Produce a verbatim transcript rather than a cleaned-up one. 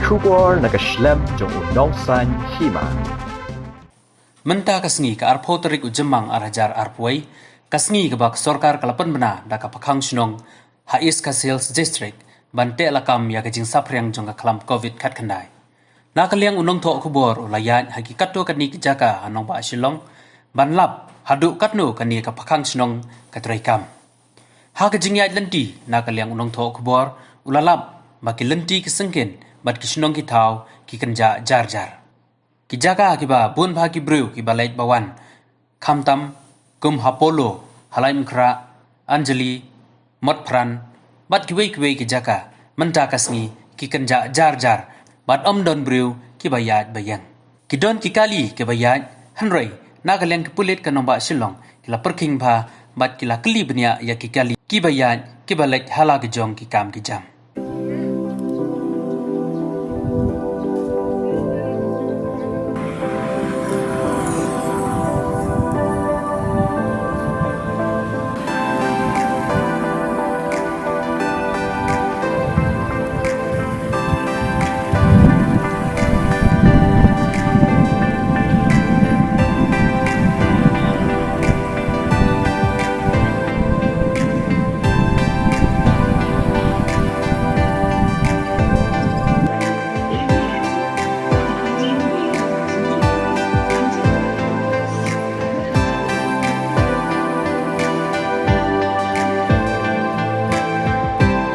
Khubor na ka shlem jong u nongsan hima. Mynta ka sngi ka arphew tarik u Jymmang ar hajar arphew, ka sngi kaba ka sorkar ka la pynbna da ka pakhang shnong ha East Khasi Hills District ban teh lakam ïa ka jingsaphriang jong ka khlam covid khatkhyndai. Na ka liang u nongthoh khubor u la ïaid ha ki katto katne ki jaka ha nongbah Shillong ban lap haduh katno kane ka pakhang shnong ka treikam. Ha ka jingïaid lynti na ka liang u nongthoh khubor u la lap ba ki lynti ki syngkien bad ki shnong ki thaw ki kynjah jar jar. Ki jaka kiba bun bha ki briew kiba leit ba wan, khamtam kum ha Polo, ha Laitumkhrah, Anjali, Motphran bad kiwei kiwei ki jaka mynta ka sngi ki kynjah jar jar bad ym don briew kiba ïaid ba ïeng. Ki don ki kali kiba ïaid, hynrei na ka liang ki pulit ka nongbah Shillong ki la pyrkhing bha bad ki la kylli bniah ïa ki kali kiba ïaid kiba leit ha la ki jong ki kam ki jam.